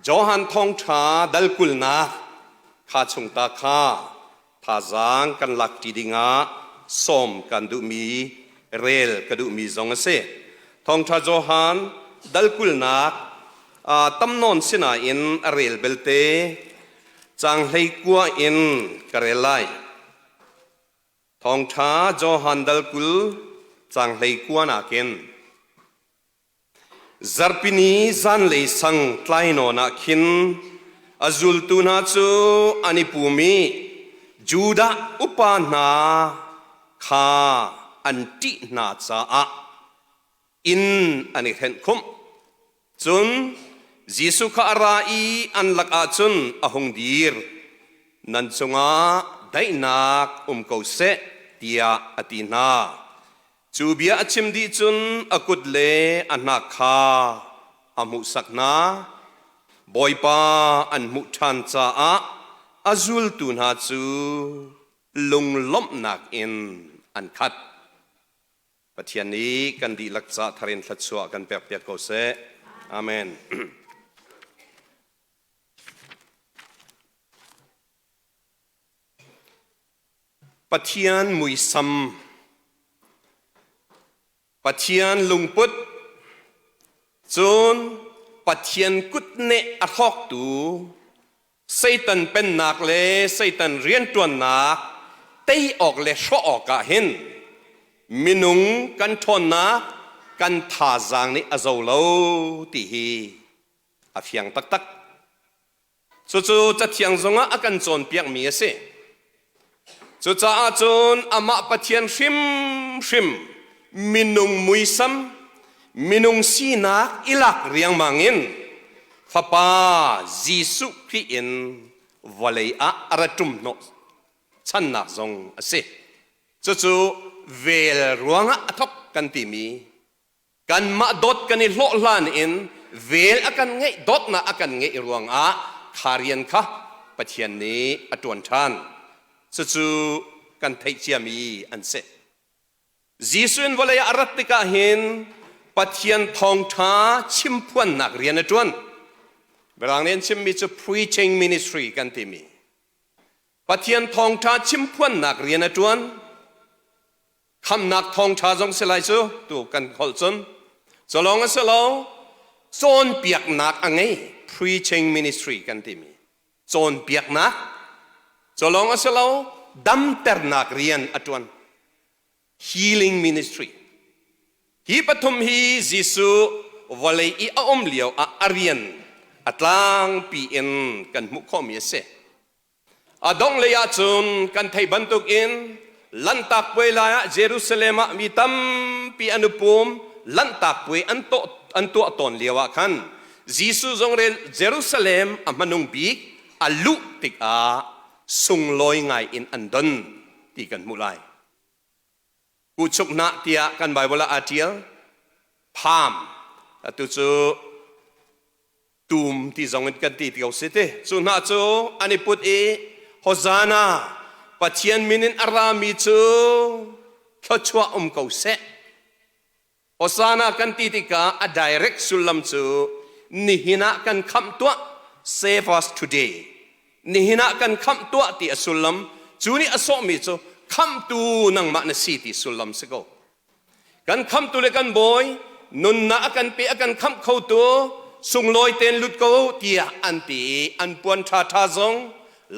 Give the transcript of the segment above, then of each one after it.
Johan thawngṭha dal kulnak kha chung ta kha thazaang kan lak ṭi dingah sawm kan duhmi rel ka duhmi zong a si. Thawngṭha Johan dal kulnak tam nawn sinain a rel belte caang 19 in ka rel lai. Thawngṭha Johan dal 20 caang 19 nakin Zarhpini zanlei sang tlainawn ah khin a zultu hna cu an i pum i Judah upa hna kha an ṭih hna caah inn an i hrenh khumh. Cun Jesuh kha a ra i an lakah cun a hung dir. Nan cungah daihnak um ko seh, tiah a ti hna. Cu bia a chim dih cun a kut le a hnak kha a hmuhsak hna. Bawipa an hmuh ṭhan caah a zultu hna cu lunglawmhnak in an khat. Pathian nih kan dihlak ca thar in thluachuah kan pekpiak ko seh. Amen. Pathian muisam, Pathian lungput, cun Pathian kutneh a hrawktu Satan pennak le Satan rianṭuannak tei awk le hrawh awkah hin minung kan ṭhawnnak kan thazaang nih a zo lo ti hi a fiang taktak. Cucu Cathiang zongah a kan cawnpiakmi a si. Cucaah cun amah Pathian hrimhrim minung muisam, minung sinak i lak riangmang in Fapa Jesuh Khrih in vawlei ah a ra ṭum hnawh channak zong a si. Cucu vel ruangah a thok kan timi Kanmah dawt kan i hlawh hlan in vel a kan ngeih dawtnak a kan ngeih ruangah kha rian kha Pathian nih a ṭuan ṭhan. Cucu kan theih ciami an si. Jesuh in vawlei ah a rat tikah hin Pathian thawngṭha chimphuannak rian a ṭuan. Mirang nih an chimmi cu preaching ministry kan timi. Pathian thawngṭha chimphuannak rian a ṭuan. Khamnak thawngṭha zong si lai cu tu kan holh cun. Cu lawng a si lo, cawnpiaknak a ngei, preaching ministry kan timi. Cawnpiaknak. Cu lawng a si lo, damternak rian a ṭuan. Healing ministry. Hi pathum hi Jesuh vawlei i a um lio ah a rian a tlangpi in kan hmuh khawhmi a si. A donghlei ahcun kan theih bantukin Lanhtak Puai lai ah Jerusalem ah mi tampi an i pum. Lanhtak Puai an tuah tawn lio ah khan Jesuh zong Jerusalem a hmanung bik a luh tikah sunglawi ngai in an don ti kan hmuh lai. Kuchuk hnah tiah kan Baibal ah aa ṭial. Palm atu cu tum ti zong in kan ti ti ko si ti cu hna cu an i put i Hosanna Pathian min in a rami cu thluachuah um ko seh Hosanna kan ti tikah a direct sullam cu nihin ah kan khamh tuah save us today nihin ah kan khamh tuah ti a sullam cu nih a sawhmi cu khamhtu nangmah na si ti sullam si ko Kan khamtu le kan bawi nunnak a kan pe a kan khamh khotu sunglawi tein lut ko tiah an ti i an puan ṭhaṭha zong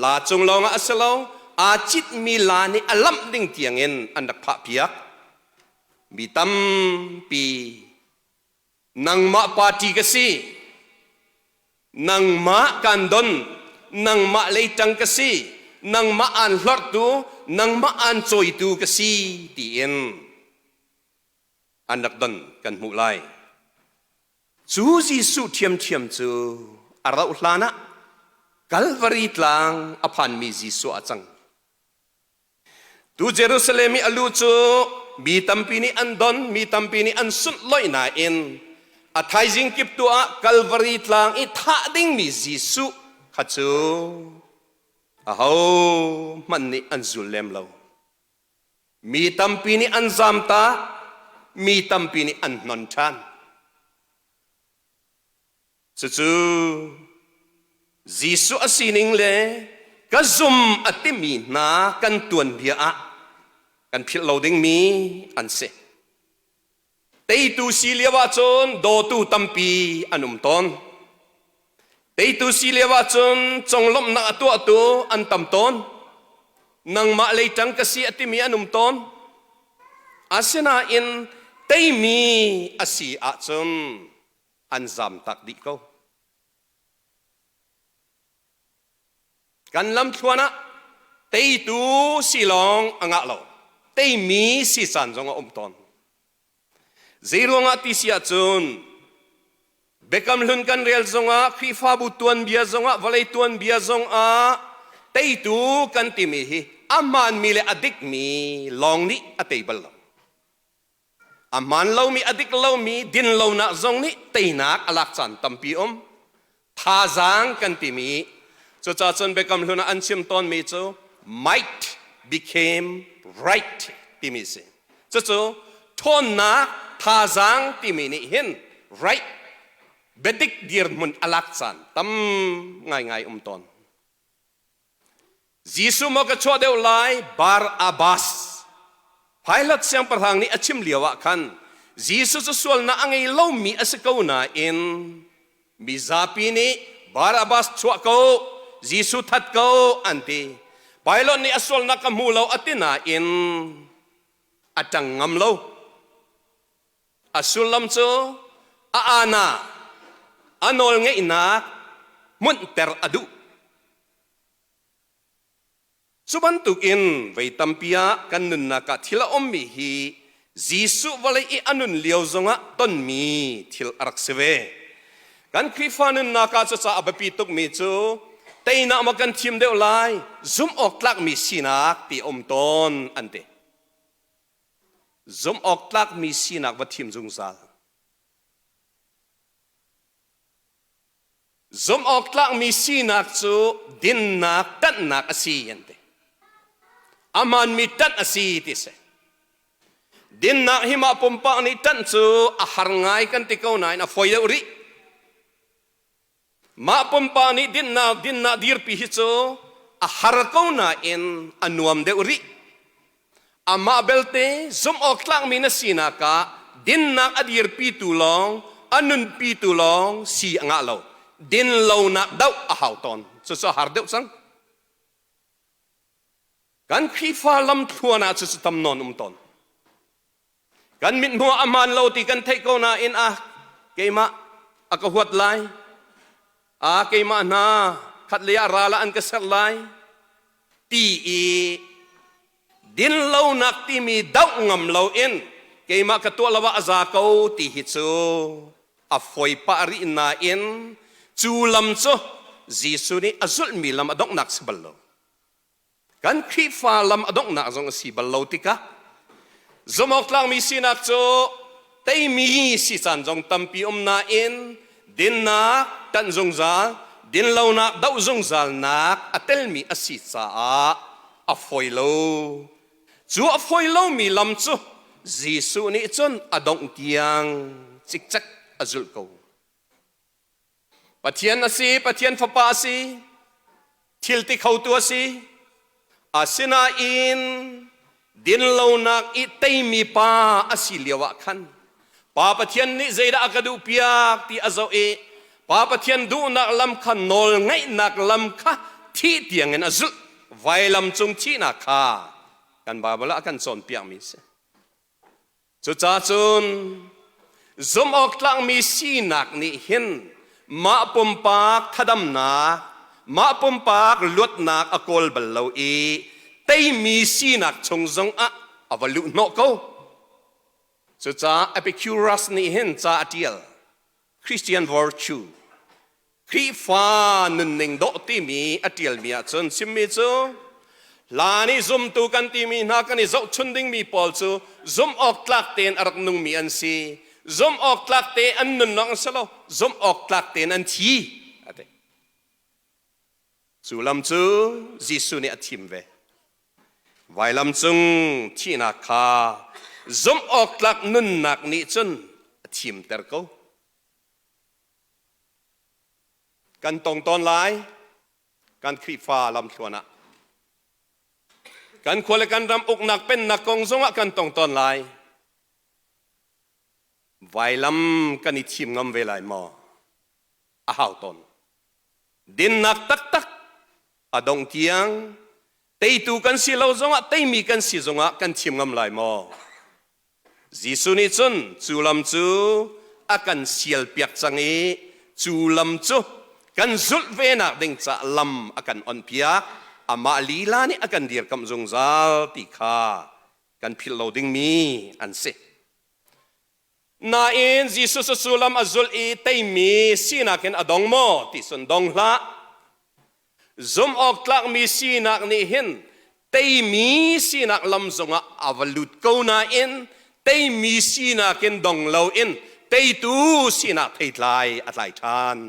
la cung lawngah a si lo aa citmi la nih a lamh ding tiangin an rak phahpiak. Mi tampi nangmah party ka si nangmah kan don nangmah leiṭang ka si nangmah aan hlorhtu nangmah aan cawitu ka si tiin an rak don kan hmuh lai cu Jesuh ṭhiamṭhiam cu a rauh hlan ah Kalvari tlang a phanmi Jesuh a cang Tu Jerusalem i a lu cu mi tampi nih an don, mi tampi nih an sunhlawih nain a thaizing kip tu ah Kalvari tlang i thah dingmi Jesuh kha cu aho hmanh nih an zul lem lo. Mi tampi nih an zamtak, mi tampi nih an hnon ṭhan. Cucu Jesuh a sining le ka zum a timi hna kan tuanbia ah kan philh lo dingmi an si. Teitu si lio ahcun dawtu tampi an um tawn. Teitu si lio ahcun conglawmhnak a tuahtu an tam tawn. Nangmah lei ṭang ka si a timi an um tawn. Asinain teimi a si ahcun an zamtak dih ko. Kan lamthluan ah teitu si lawng a ngah lo. Teimi si caan zong a um tawn. Zeiruangah ti si ahcun Biakam Hlun kan rel zongah Khrihfabu tuanbia zongah vawlei tuanbia zongah teitu kan timi hi a hmaanmi le a dikmi lawng nih a tei bal lo. A hmaan lomi, a dik lomi, din lonak zong nih teinak a lak caan tampi um. Thazaang kan timi cucaah cun Biakam Hlun ah an chim tawnmi cu might became right timi si. Cucu ṭhawnnak thazaang timi nih hin right biadik dirhmun a lak caan tam ngaingai um tawn. Jesuh maw ka chuah deuh lai Barabbas Pilate siangpahrang nih a chim lio ah khan Jesuh cu sualnak a ngei lomi a si ko nain mizapi nih Barabbas chuah ko Jesuh that ko an ti. Pilate nih a sualnak ka hmu lo a ti nain a ṭang ngam lo. A sullam cu a ana a nawlngeihnak hmunhter a duh. Cu bantukin vei tampi ah kan nunnak ah thil a ummi hi Jesuh vawlei i a nun lio zongah tonmi thil a rak si ve. Kan Khrihfa nunnak ah cucaah a biapi tukmi cu teinak maw kan thim deuh lai, zumh awk tlakmi sinak ti a um tawn an ti. Zumh awk tlakmi sinak va thim zungzal. Zumhawktlakmi sinak cu dinnak ṭanhnak a si an ti. A hmaanmi ṭanh a si ti si. Dinnak hi mah pumpak nih ṭanh cu a har ngai kan ti ko nain a fawi deuh rih. Mah pumpak nih dinnak dinnak dirpi hi cu a har ko nain a nuam deuh rih. Amah belte zumhawktlakmi na sinak ah dinnak a dirpitu lawng, a nunpitu lawng si a ngah lo. Dinlonak doh a hau tawn. Cucu a har deuh cang. Kan Khrihfa lamthluan ah cucu tam nawn um tawn. Kan mithmuh a hmaan lo ti kan theih ko nain ah keimah a ka huat lai. Ah keimah hna khatlei ah ral ah an ka serh lai ti i dinlonak timi doh ngam loin keimah ka tuah lo ah a za ko ti hi cu a foi pah rih nain cu lam cu Jesuh nih a zulhmi lam a donghnak si bal lo. Kan Khrihfa lam a donghnak zong a si bal lo tikah zumhawktlakmi sinak cu teimi si caan zong tampi um nain dinnak ṭanh zungzal, dinlonak doh zungzalnak a telmi a si caah a fawi lo. Cu a fawi lomi lam cu Jesuh nih cun a dongh tiang cikcek a zulh ko. Pathian a si, Pathian Fapa a si, thil ti khotu a si. Asinain dinlonak i teimi pa a si lio ah khan Pa Pathian nih zeidah a ka duhpiak ti a zoh i Pa Pathian duhnak lam kha nawl ngaihnak lam kha thih tiangin a zulh. Vailam cung thihnak kha kan Bible ah a kan cawnpiakmi a si. Cucaah cun zumhawktlakmi sinak nih hin mah pumpak thadamnak, mah pumpak luatnak a kawl bal lo i teimi sinak chung zongah a va luh hnawh ko. Cucaah Epicurus nih hin ca a ṭial. Christian virtue Khrihfa nunning dawh timi a ṭialmi ahcun chimmi cu hlan i zumtu kan timi hna kan i zohchun dingmi pawl cu zumh awk tlak tein a rak nungmi an si. Zumh awk tlak te an nun lawng si lo, zumh awk tlak tein an thi a ti. Cu lam cu Jesuh nih a thim ve. Vailam cung thihnak kha zumh awk tlak nunnak nih cun a thimter ko. Kan tong tawn lai. Kan Khrihfa lamthluan ah kan khua le kan ram uknak pennak kong zongah kan tong tawn lai. Vailam kan i thim ngam ve lai maw? A hau tawn. Dinnak taktak a dong tiang teitu kan si lo zongah teimi kan si zongah kan chim ngam lai maw? Jesuh nih cun cu lam cu a kan sialpiak cang i cu lam cu kan zulh venak ding caah lam a kan onhpiak. Amah lila nih a kan dirkamh zungzal ti kha kan philh lo dingmi an si. Nain Jesuh cu cu lam a zulh i teimi sinak in a dong maw ti cun dong hlah. Zumh awk tlakmi sinak nih hin teimi sinak lam zongah a va lut ko nain teimi sinak in dong loin teitu sinak theitlai a tlai ṭhan.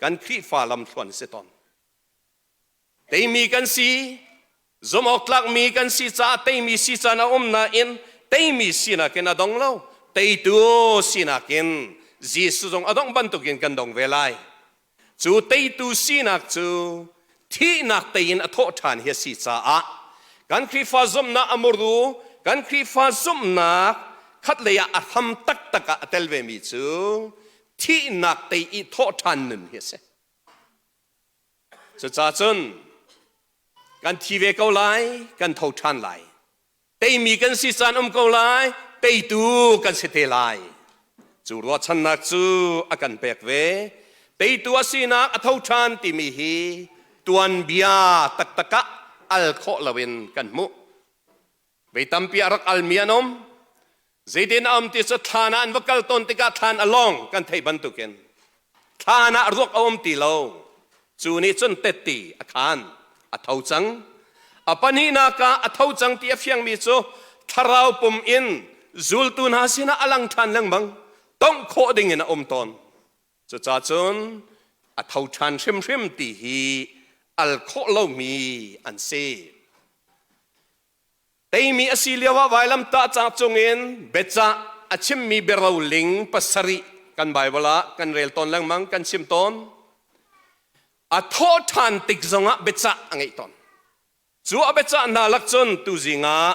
Kan Khrihfa lamthluan si tawn. Teimi kan si, zumhawktlakmi kan si caah teimi si caan a um nain teimi sinak in a dong lo. Teitu sinak in Jesuh zong a dongh bantukin kan dong ve lai. Cu teitu sinak cu thihnak tei in a thawh ṭhan hi a si caah kan Khrihfa zumhnak a muru, kan Khrihfa zumhnak khatlei ah a hram taktak ah a tel vemi cu thihnak tei i thawh ṭhan nun hi a si. Cucaah cun kan thi ve ko lai, kan tho ṭhan lai. Teimi kan si caan um ko lai, teitu kan si te lai. Cu ruahchannak cu a kan pek ve. Teitu a sinak a tho ṭhan timi hi tuanbia taktak ah al khawh loin kan hmuh. Vei tampi a rak almi an um. Zeitin a um ti cu thlan ah an va kal tawn tikah thlan a lawng kan theih bantukin thlan ah ruak a um ti lo. Cu nih cun tetti a khan a tho cang. A pahnihnak ah a tho cang ti a fiangmi cu thlarau pum in zultu hna sinah a lang ṭhan lengmang. Tongh khawh dingin a um tawn. Cucaah cun a tho ṭhan hrimhrim ti hi al khawh lomi an si. Teimi a si lioah vailamtah ca cungin biacah a chimmi biaroling pasarih kan Baibal ah kan rel tawn lengmang, kan chim tawn. A thawh ṭhan tik zongah biacah a ngeih tawn. Cu a biacah hna lak cun tuzing ah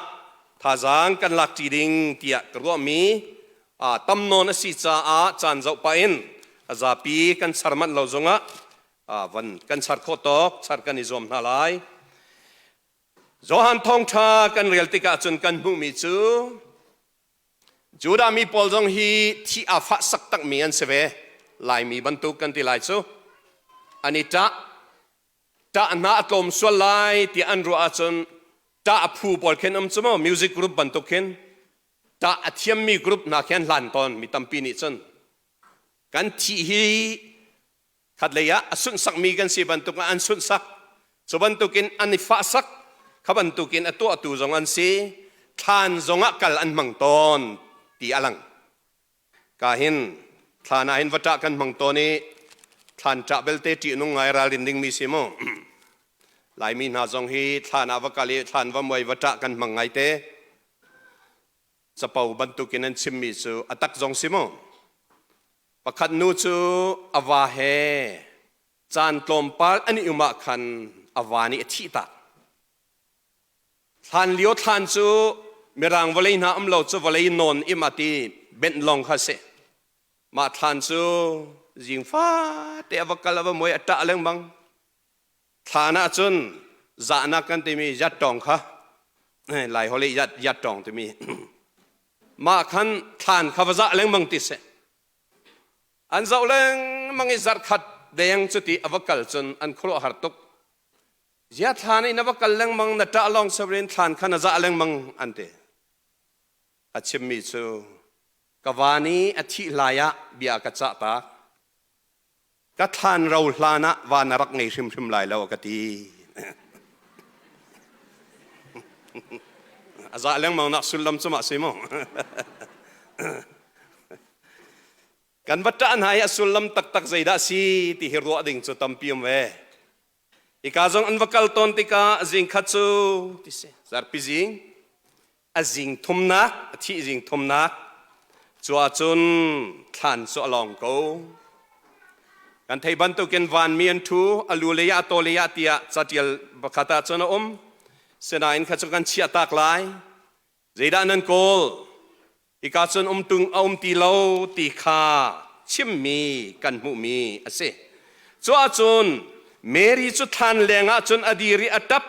thazaang kan lak ṭi ding tiah ka ruahmi tam nawn a si caah caan zoh pah in a zapi kan char manh lo zongah van kan char khawh tawk char kan i zuam hna lai. Johan thawngṭha kan rel tikah cun kan hmuhmi cu Judah mi pawl zong hi thi aa fah sak takmi an si ve. Laimi bantuk kan ti lai cu. An i ṭah. Ṭah hna a tlawm sual lai ti an ruah ahcun ṭah phu pawl khin um cu maw music group bantuk khin ṭah a thiammi group hna khi an hlan tawn mi tampi nih cun kan thih hi Khatlei ah a sunhsakmi kan si bantuk ah an sunhsak. Cu bantukin an i fahsak. Kha bantukin a tuahtu zong an si. Thlan zongah kal an hmang tawn ti a lang. Ka hin thlan ah hin va ṭah kan hmang tawn i thlan ṭah belte ṭihnung ngai ralrin dingmi si mu. Laimi hna zong hi thlan ah va kal i thlan va muai va ṭah kan hmang ngaite. Capo bantukin an chimmi cu a tak zong si mu. Pakhat nu cu a va he caan tlawmpal an i um ah khan a va nih a thihtak. Thlan lio thlan cu mirang vawlei hna um lo cu vawlei nawn im a ti benh lawng kha si. Mah thlan cu zing fate a va kal a va muai a ṭah lengmang. Thlan ah cun zahnak kan timi yattawng kha Lai holh i yattawng timi mah khan thlan kha va zah lengmang ti seh. An zoh lengmang i zarhkhat deng cuti a va kal cun an khuaruah har tuk. Zia thlan i na va kal lengmang na ṭah lawng sabrin thlan kha na zah lengmang an ti. A chimmi cu ka va nih a thih lai ah bia ka cah tak. Ka thlan ro hlan ah va na rak ngei hrimhrim lai lo a ka ti. A zah lengmang nak sullam cu mah si mu. Kan va ṭah hna hi a sullam taktak zeidah si ti hi ruah ding cu tampi um ve. Hika zong an va kal tawn tikah zingkhat cu ti si zarpi zing a zing thumnak a thih zing thumnak cu ahcun thlan cu a lawng ko. Kan thei bantukin vanmi an ṭhu, a lu lei ah taw lei ah tiah catial pakhat ah cun a um. Sinain kha cu kan chiah tak lai. Zeidah nan kawl? Hika cun um tung a um ti lo ti kha chimmi kan hmuhmi a si. Cu ahcun Mary cu thlan leng ah cun a dir i a ṭap.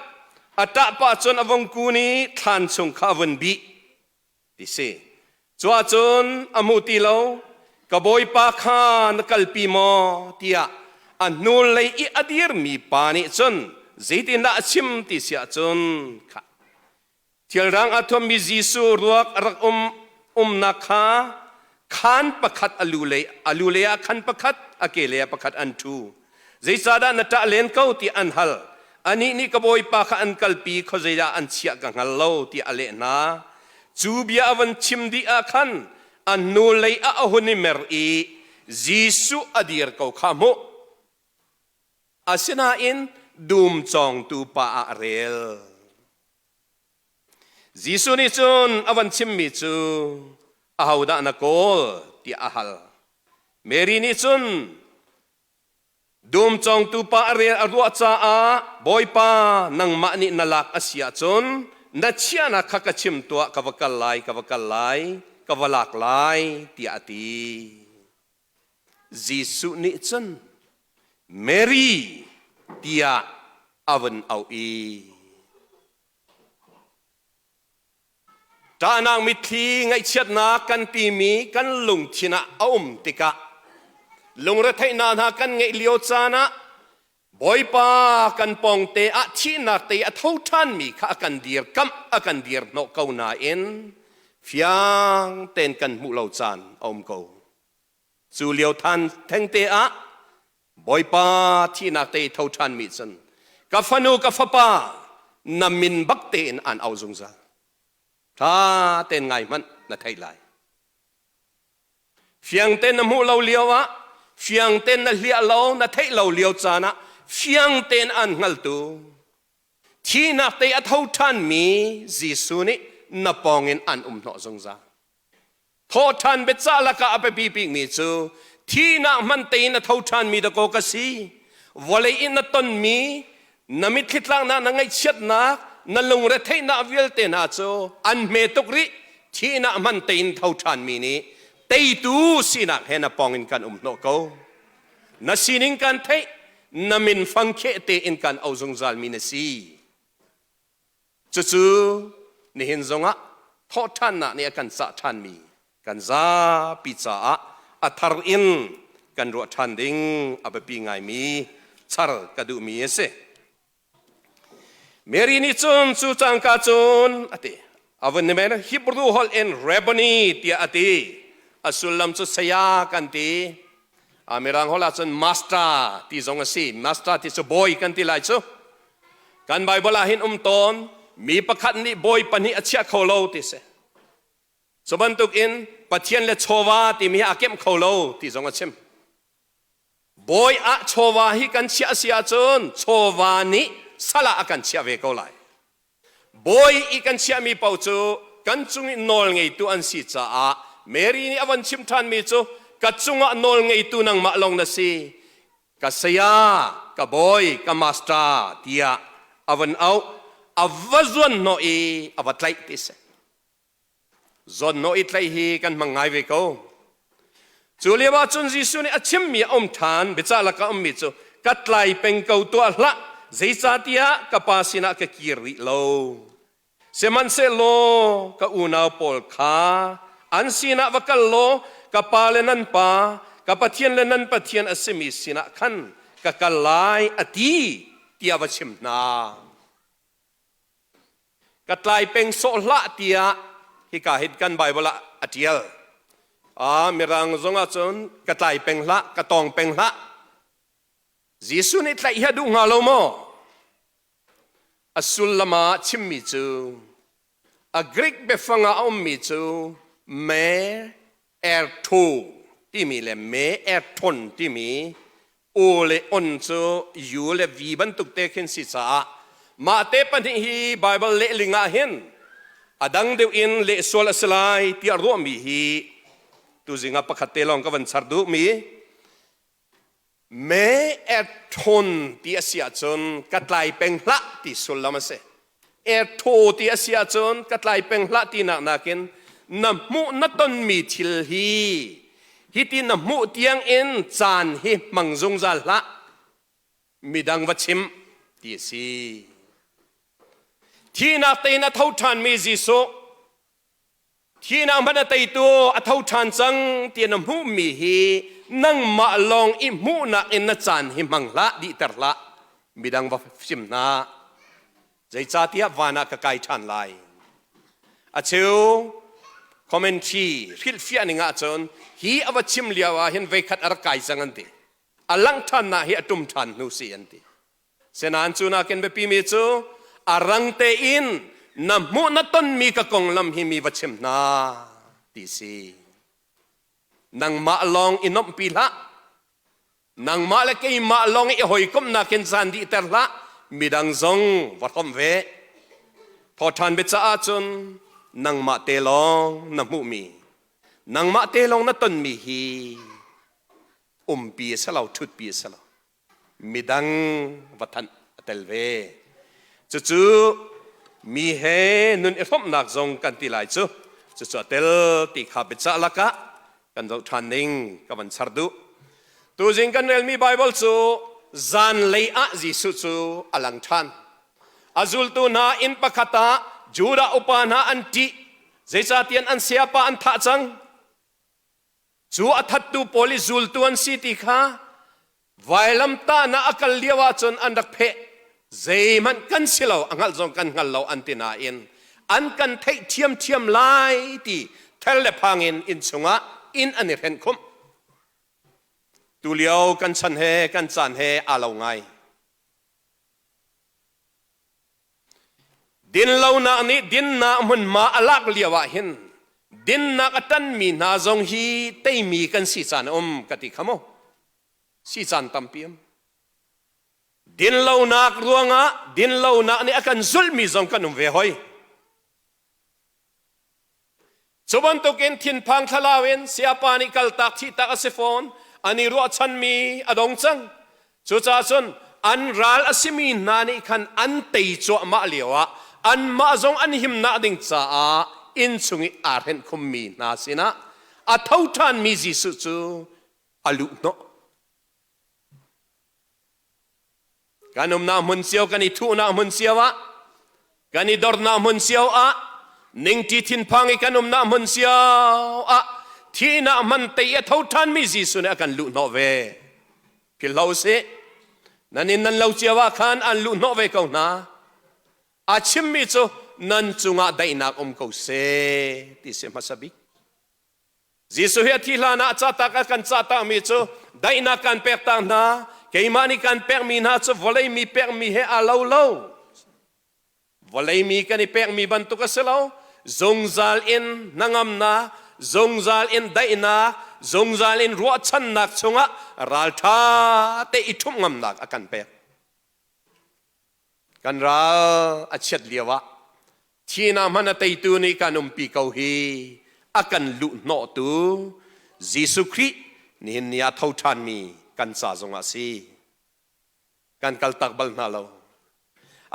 A ṭah pah cun a vung kun i thlan chung kha a vun bih. Ti si. Cu ahcun a hmu ti lo. Ka bawipa kha na kalpi maw? tiah a hnulei i a dirmi pa nih cun zeitindah a chim ti si ahcun kha thilrang a thuammi Jesuh ruak a rak um umnak kha khaan pakhat a lu lei a lu lei ah khan pakhat a ke lei ah pakhat an ṭhu. Zeicahdah na ṭah len ko tiah an hal. Anih nih ka bawipa kha an kalpi khuazei ah an chiah ka hngal lo tiah a leh hna. Cu bia a van chim dih ah khan a hnulei ah a hun i mer i Jesuh a dir ko kha hmuh. Asinain dum cawngtu pa ah a rel. Jesuh nih cun a van chimmi cu ahodah na kawl tiah a hal. Mary nih cun dum cawngtu pa a rel a ruah caah Bawipa nangmah nih na lak a si ahcun na chiahnak kha ka chim tuah ka va kal lai ka va kal lai ka va lak lai tiah a ti. Jesuh nih cun Mary tiah a vun auh i Ṭahnak mitthli ngaihchiatnak kan timi kan lungthin ah a um tikah lungretheihnak hna kan ngeih lio caan ah Bawipa kan pawngte ah thihnak te a tho ṭhanmi kha a kan dirkamh a kan dirhnawh ko nain fiang tein kan hmuh lo caan a um ko. Cu lio than thengte ah Bawipa thihnak te i tho ṭhanmi cun ka fanu ka fapa na min bak tein aan au zungzal. Ṭha tein ngai hmanh na theih lai. Fiang tein na hmuh lo lio ah fiang tein na hliah lo na theih lo lio caan ah fiang tein aan hngaltu thihnak te a tho ṭhanmi Jesuh nih na pawngin an um hnawh zungzal. Thawhṭhan biacah lakah a biapi bikmi cu thihnak hman tein a tho ṭhanmi dakaw ka si. Vawlei in na tonmi na mitthli tlaknak na ngaihchiatnak na lungretheihnak vialte hna cu an hme tuk rih. Thihnak hman tein tho ṭhanmi nih teitu sinak he na pawng in kan um hnawh ko. Na sining kan theih, na min fangkheh tein kan au zungzalmi na si. Cucu nihin zongah thawhṭhannak nih a kan cah ṭhanmi kan zapi caah a thar in kan ruah ṭhan ding a biapi ngaimi char ka duhmi a si. Mary nih cun cu cangka cun a ti. A vun ni men Hebrew holh in Rabboni tiah a ti. A sullam cu saya kan ti. A Mirang holh ahcun master ti zong a si. Master ti cu bawi kan ti lai cu. Kan Bible ah hin um tawn mi pakhat nih bawi pahnih a chiah kho lo ti si. Cu bantuk in Pathian le chawva timi hi a kemh kho lo ti zong a chim. Bawi ah chawva hi kan chiah si ahcun chawva nih sal ah a kan chiah ve ko lai. Bawi i kan chiahmi paoh cu kan cung i nawl ngeitu an si caah Mary nih a von chim ṭhanmi cu ka cungah nawl ngeitu nangmah lawng na si ka saya ka bawi ka master tiah a von auh a va zuan hnawh i a va tlaih ti si Zawnhnawh i tlaih hi kan hmang ngai ve ko. Cu lio ah cun Jesuh nih a chimmi a um ṭhan, biacah lakah a ummi cu ka tlai peng ko tuah hlah, zeicahtiah ka Pa sinah ka kir rih lo. Sihmanhsehlaw ka unau pawl kha an sinah va kal law ka Pa le nan Pa, ka Pathian le nan Pathian a simi sinah khan ka kal lai a ti tiah va chim hna. Ka tlai peng sawh hlah tiah hika hin kan Bible ah a ṭial. Mirang zong ah cun ka tlai peng hlah, ka tawng peng hlah. Jesuh nih tlaih hi a duh hnga lo maw? A sullam ah chimmi cu a Greek biafang ah a ummi cu me ertho timi le me erthon timi U le on cu U le V bantuk te khin si caah mah te pahnih hi Baibal lehling ah hin a dang deuh in leh sual a si lai tiah ruahmi hi tuzing ah pakhat te lawng ka van char duhmi. Me erṭhawn ti a si ahcun ka tlai peng hlah ti sullam a si. Erṭhaw ti a si ahcun ka tlai peng hlah tinak nakin na hmuh na tonmi thil hi hiti na hmuh tiang in caan hi hmang zungzal hlah. Midang va chim ti a si. Thihnak tein a tho ṭhanmi Jesuh Thihnak hmanh a teitu a tho ṭhan cang ti na hmuhmi hi nangmah lawng i hmuhnak in na caan hi hmang hlah, dihter hlah. Midang va chim hna. Zeicahtiah van ah ka kai ṭhan lai. A cheu commentary hrilhfiah ning ahcun hi a va chim lio ah hin veikhat a rak kai cang an ti. A langh ṭhannak hi a ṭum ṭhan hnu si an ti. Senain cu nakin biapimi cu a rang tein na hmuh na tonmi ka konglam hi mi va chim hna ti si. Nangmah lawng i nomhpi hlah. Nangmah le keimah lawng i hawikomhnak in caan dihter hlah. Midang zong va hrawmh ve. Thawṭhan biacaah cun nangmah te lawng na hmuhmi, nangmah te lawng na tonmi hi umpi a si lo, ṭhutpi a si lo. Midang va thanh a tel ve. Cucu mi he nun i hrawmhnak zong kan ti lai cu. Cucu a tel ti kha biacah lakah kan zoh ṭhan ning ka van char duh. Tuzing kan relmi Baibal cu zanlei ah Jesuh cu a lang ṭhan. A zultu hna inn pakhat ah Judah upa hna an ṭih. Zeicahtiah an sayapa an thah cang. Cu a thattu pawl i zultu an si ti kha vailamtahnak a kal lio ahcun an rak pheh. Zeihmanh kan si lo, a hngalh zong kan hngal lo an ti nain an kan theih ṭhiamṭhiam lai ti ther le phang in inn chungah inn an i hrenh khumh. Tulio kan chan he kan caan he aa lo ngai. Dinlonak nih dinnak hmunhma a lak lio ah hin dinnak a ṭanmi hna zong hi teimi kan si caan a um ka ti kha mu. Si caan tampi um. Dinlonak ruangah dinlonak nih a kan zulhmi zong kan um ve hoi. Cu bantukin thinphang thlalau in sayapa nih kaltak thihtak a si fawn, an i ruahchanmi a dong cang. Cucaah cun an ral a simi hna nih khan an tei cuahmah lioah anmah zong an himnak ding caah inn chung i aa hrenh khummi hna sinah a tho ṭhanmi Jesuh cu a luh hnawh. Kan umnak hmun cio, kan i thuhnak hmun cio ah, kan i dornak hmun cio ah, ningṭi thinphang i kan umnak hmun cio ah, thihnak hman tei a tho ṭhanmi Jesuh nih a kan luhhnawh ve. Philhlo usih. Nan inn nan lo cio ah khan an luhhnawh ve ko hna. A chimmi cu nan cungah daihnak um ko seh ti si hmasa bik. Jesuh hi a thih hlan ah cahtak a kan cahtakmi cu daihnak kan pek tak hna, keimah nih kan pekmi hna cu vawlei mi pekmi he aa lo lo. Vawlei mi kan i pekmi bantuk a si lo. Zungzal in hnangamnak, zungzal in daihnak, zungzal in ruahchannak chungah ralṭha te i ṭhumh ngamnak a kan pek. Kan ral a chiat lio ah thihnak hmanh a teitu nih kan umpi ko hi a kan luhhnawhtu Jesuh Khrih nihin ni ah tho ṭhanmi kan ca zongah a si. Kan kaltak bal hna lo.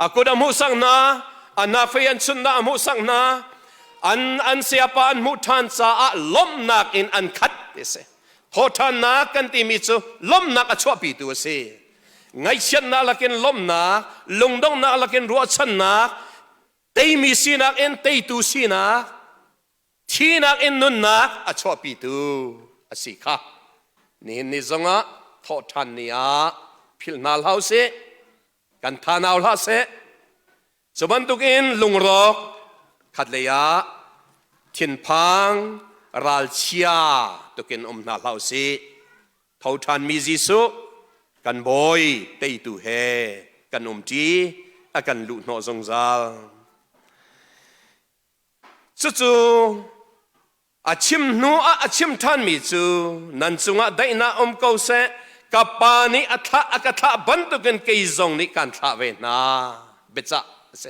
A kut a hmuhsak hna, a hnafei an chunhnak a hmuhsak hna, an an sayapa an hmuh ṭhan caah lawmhnak in an khat ti a si. Thawhṭhannak kan timi cu lawmhnak a chuahpitu a si. Ngaihchiatnak lakin lawmhnak, lungdonghnak lakin ruahchannak, teimi sinak in teitu sinak, thihnak in nunnak a chuahpitu a si kha. Nihin ni zongah thawhṭhan ni ah philh hna hlah usih, kan tha nau hlah seh. Cu bantukin lungrawk khatlei ah thinphang ralchia tukin um hna hlah usih. Tho ṭhanmi Jesuh kan Bawi teitu he kan umṭi a kan luhhnawh zungzal. Cucu A chim hnu ah a chim ṭhanmi cu nan cungah daihnak um ko seh, ka Pa nih a thlah a ka thlah bantukin kei zong nih kaan thlah ve hna. Biacah a si.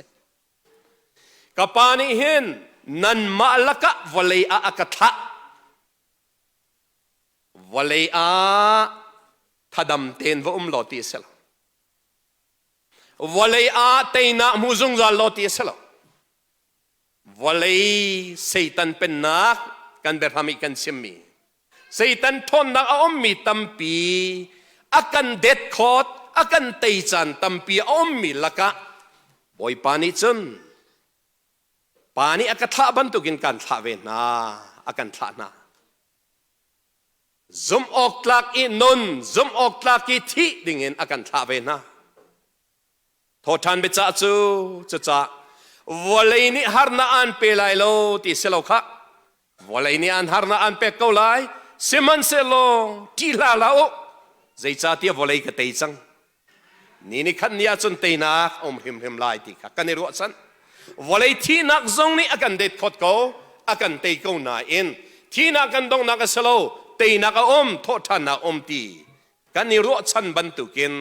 Ka Pa nih hin nanmah lakah vawlei ah a ka thlah. Vawlei ah. Thadam tein va um law ti a si lo. Vawlei ah teinak hmu zungzal law ti a si lo. Vawlei Satan pennak kan biahram i kan chimmi Satan ṭhawnnak a ummi tampi a kan det khawt a kan tei caan tampi a ummi lakah Bawipa nih cun Pa nih a ka thlah bantukin kan thlah ve hna a kan thlah hna. Zumh awk tlak i nun zumh awk tlak i thih dingin a kan thlah ve hna. Thawṭhan biacah cu cucah vawlei nih harnak an pe lai lo ti si lo khah. Vawlei nih an harnak an pek ko lai. Sihmanhsehlaw ṭih hlah hlah u. Zeicahtiah vawlei ka tei cang. Ni ni khat ni ahcun teinak a um hrimhrim lai ti kha kan i ruahchan. Vawlei thihnak zong nih a kan det khawt ko, a kan tei ko nain thihnak kan donghnak a si lo, teinak a um, thawhṭhannak a um ti kan i ruahchan bantukin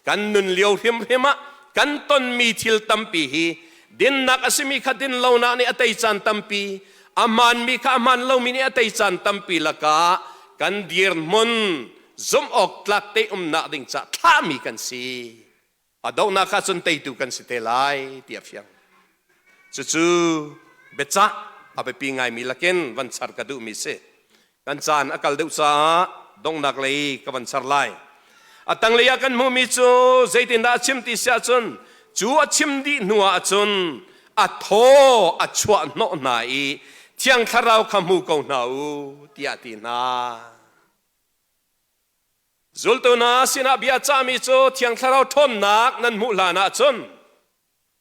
kan nun lio hrimhrim ah kan tonmi thil tampi hi dinnak a simi kha din lonak nih a tei caan tampi a hmaanmi kha a hmaan lomi nih a tei caan tampi lakah kan dirhmun zumh awk tlak te umnak ding ca thlahmi kan si. A donghnak ah cun teitu kan si te lai ti a fiang. Cucu biacah a biapi ngaimi lakin van char ka duhmi si. Kan caan a kal deuh caah donghnak lei ka van char lai. A tanglei ah kan hmuhmi cu zeitindah a chim ti si ahcun cu a chim dih hnu ah cun a thaw a chuah hnawh hna i Thiang Thlarau kha hmu ko hna u tiah a ti hna. Zultu hna sinah bia cahmi cu Thiang Thlarau ṭhawnnak nan hmuh hlan ahcun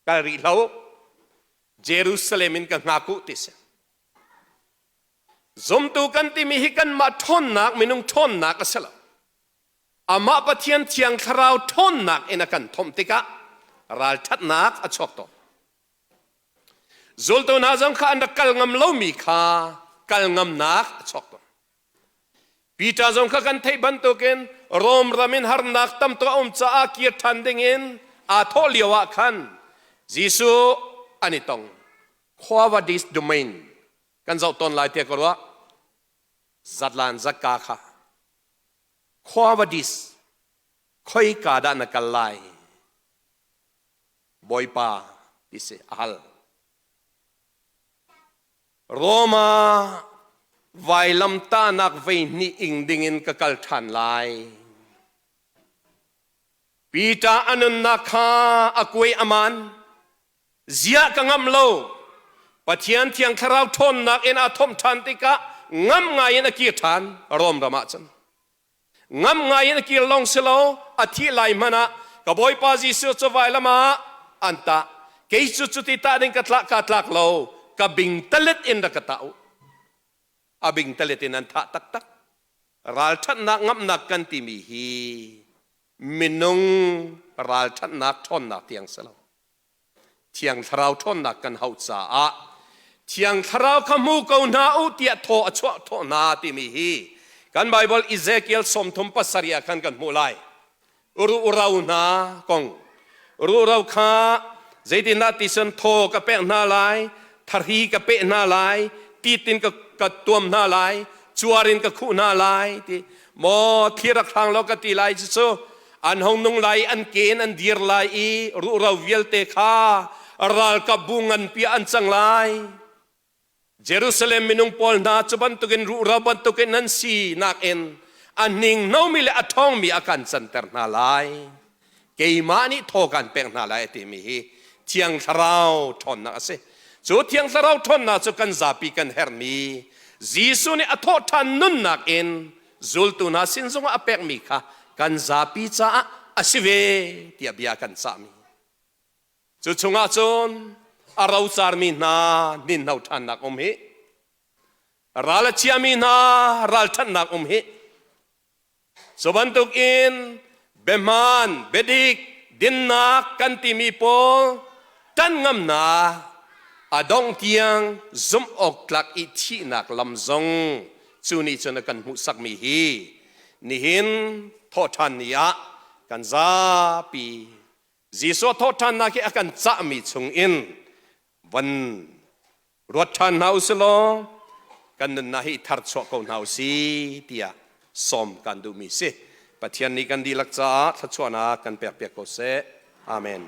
kal rih hlah u. Jerusalem in ka hngak u ti si. Zumtu kan timi hi kanmah ṭhawnnak minung ṭhawnnak a si lo. Amah Pathian Thiang Thlarau ṭhawnnak in a kan thomh tikah ralṭhatnak a chuak tawn. Zultu hna zong kha an rak kal ngam lomi kha kal ngamnak a chuak tawn. Peter zong kha kan theih bantukin Rom ram in harnak tam tuk a um caah kir ṭhan dingin aa thawh lio ah khan Jesuh an i tong. Quo Vadis domain kan zoh tawn lai tiah ka ruah. Zatlan zakka kha Quo Vadis khoika dah na kal lai? Bawipa ti si a hal. Roma vailamtahnak veihnih ing dingin ka kal ṭhan lai. Peter a nunnak kha a kuai aman. Ziah ka ngamh lo. Pathian Thiang Thlarau ṭhawnnak in aa thomh ṭhan tikah ngam ngai in a kir ṭhan Rom ram ah cun. Ngam ngai in a kir lawng si lo, a thih lai hmanh ah ka Bawipa Jesuh cu vailam ah an tah. Kei cu cuti tah ding ka tlak kaa tlak lo, ka bingtalet in rak ka tah u. A bingtalet in an thah taktak. Ralṭhatnak ngamhnak kan timi hi minung ralṭhatnak ṭhawnnak tiang si lo. Thiang Thlarau ṭhawnnak kan hauh caah Thiang Thlarau kha hmu ko hna u tiah thaw a chuah thawh hna timi hi kan Baibal Ezekiel 37 ah khan kan hmuh lai. Ruhro hna kong ruhro kha zeitindah ti cun thaw ka pek hna lai, thari ka peh hna lai, titin ka, ka tuam hna lai, cuar in ka khuh hna lai ti maw thli rak hrang law ka ti lai cucu an hong nung lai an ke in an dir lai i ruhro vialte kha ralkap bu nganpi ah an cang lai Jerusalem minung pawl hna cu bantukin ruhro bantukin an si nakin a hninghnomi le a ṭhawngmi a kan canter hna lai keimah nih thaw kan pek hna lai a timi hi Thiang Thlarau ṭhawnnak a si cu Thiang Thlarau ṭhawnnak cu kan zapi kan herhmi Jesuh nih a thawhṭhan nunnak in zultu hna sin zongah a pekmi kha kan zapi caah a si ve tiah bia kan cahmi cu chungah cun a rocarmi hna ninhno ṭhannak um hi ral a chiami hna ralṭhatnak um hi Cu bantukin biahmaan, biadik, dinnak kan timi pawl ṭan ngamnak a dongh tiang zumh awk tlak i thihnak lam zong cu nih cun a kan hmuhsakmi hi nihin thawhṭhan ni ah kan zapi Jesuh thawhṭhannak hi a kan cahmi chungin van ruat ṭhan hna u si law kan nunnak hi tharchuah ko hna u si tiah sawm kan duhmi si. Pathian nih kan dihlak caah thluachuahnak kan pekpiak ko seh. Amen.